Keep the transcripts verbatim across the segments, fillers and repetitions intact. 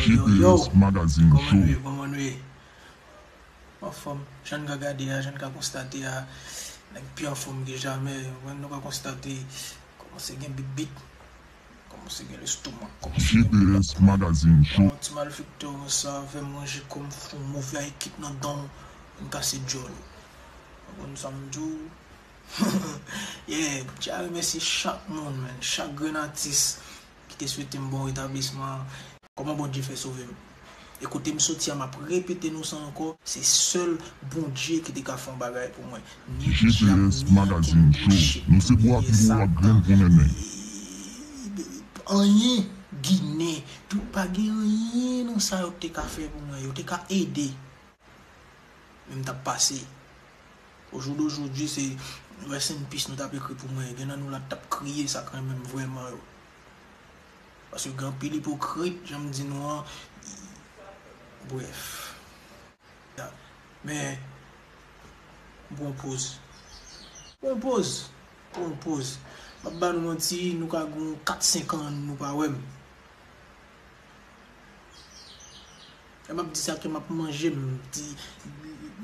Yo, yo, G P S Magazine Show. Kòman nou ye? Kòman nou ye? Anfòm, jan n ka gade a, jan n ka konstate a, nèg pi anfòm ke jamè. Ou konprann, nou ka konstate kòmanse gen bibit, kòmanse gen lestomak, kòmanse gen G P S Magazine Show. Yon ti malfektè konsa fè manje kòm fon move a ekip nan dan w, vin kase djòl ou. Ou konprann sa m di w? Yeah, Bondye a remèsye chak moun, man, chak grenn atis ki te swete m bon retablisman. Kòman Bondye fè sove m? E kote m soti a, m ap repete nou sa ankò, se sèl Bondye ki te ka fè yon bagay pou mwen. Ni dyab, ni ankenn bullshit, ni Satan, ni anyen, Ginen, tout, pa gen anyen nan sa yo te ka fè pou mwen, yo te ka ede. Men m t ap pase. Au jour d'aujourd'hui, se rest in peace nou t ap ekri pou mwen. Gen nan nou la t ap kriye sa k renmen m vrèman yo. Paske gen anpil ipokrit, jan m di nou an. Brèf. Men, m pran poz. Pran poz. Pran poz. M ap ba nou manti, nou ka gen kat senk an nou pa wè m. Lè m ap di sa ke m ap manje, m di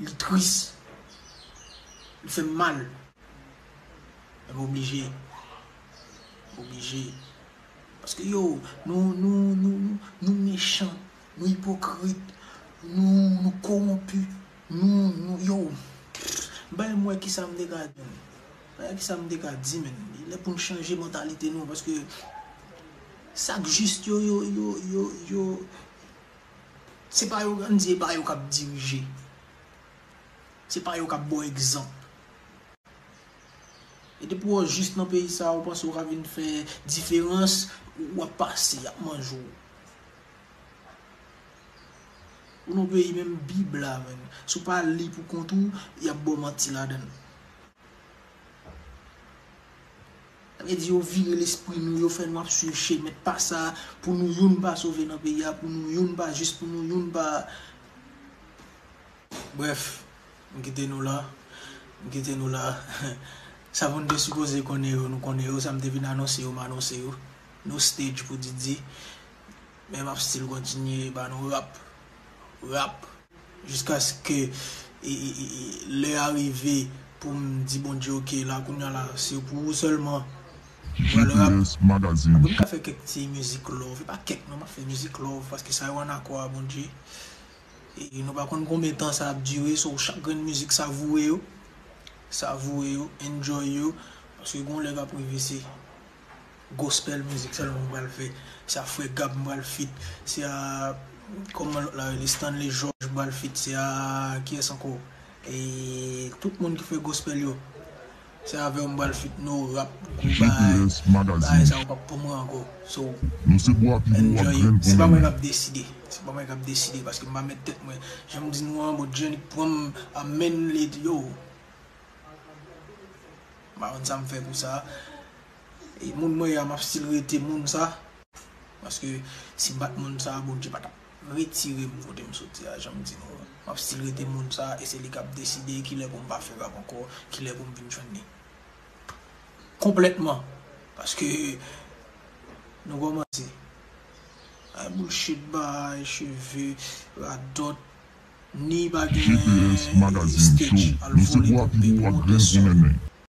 li tris. Li fè m mal. Men m oblije. M oblije. Paske yo, nou, nou, nou, nou, nou mechan, nou ipokrit, nou, nou kowonpi, nou, nou, yo. M pa menm wè kisa m te ka di, men. M pa wè kisa m te ka di, men. Li lè pou n chanje mantalite nou, paske sa k jis yo, yo, yo, yo, yo, se pa yo, ann di, e pa yo k ap dirije. Se pa yo k ap ba w egzanp. E depi w jis nan peyi sa, ou panse w ka vin fè diferans, w ap pase, y ap manje w. Ou nan peyi menm Bib la, menm. Si w pa li pou kont ou, y ap ba w manti ladan l. Sa vle di yo vire lespri nou, yo fè nou ap swiv chemen pa sa, pou nou youn pa sove nan peyi a, pou nou youn pa jis, pou nou youn pa. Brèf, m kite nou la. M kite nou la. Sa pou n te sipoze konnen yo, nou konnen yo. Sa m te vin anonse yo, m anonse yo. No stage pou Didi. Men m ap still kontinye ba nou rap. Rap. Jiskaske e, e, e, e, lè a rive pou m di Bondye, "Oke, la, kounye a la, se pou ou sèlman m pral rap." Apre m ka fè kèk ti mizik love. E pa kèk, non, m ap fè mizik love, paske sa yo ann akò a Bondye. E nou pa konn konbyen tan sa ap dire, so chak grenn mizik, savoure yo. Savoure yo, enjoy yo. Paske gon lè k ap rive, se gospel mizik sèlman m pral fè. Se a Frè Gab m pral feat. Se a, kòman lòt la rele, Stanley George m pral feat. Se a, kiyès ankò? E tout moun ki fè gospel yo. Se avè w m pral feat, no rap, gwo bagay. Bagay sa yo p ap pou mwen ankò. So, enjoy. Se pa mwen k ap deside. Se pa mwen k ap deside, paske m pa mèt tèt mwen. Jan m di nou an, Bondye li pran m, amèn, li, yo. M pa konn sa m fè pou sa. E moun mwen ye a, m ap still rete moun sa. Paske si m pa t moun sa, Bondye pa t ap retire m kote m soti a, jan m di nou an. M ap still rete moun sa, e se li k ap deside kilè pou m pa fè rap ankò, kilè pou m vin jwenn li. Konplètman. Paske nou kòmanse. Ay bullshit, bay cheve, radòt, ni pa gen stage, al vole, ponpe, pou monte sou.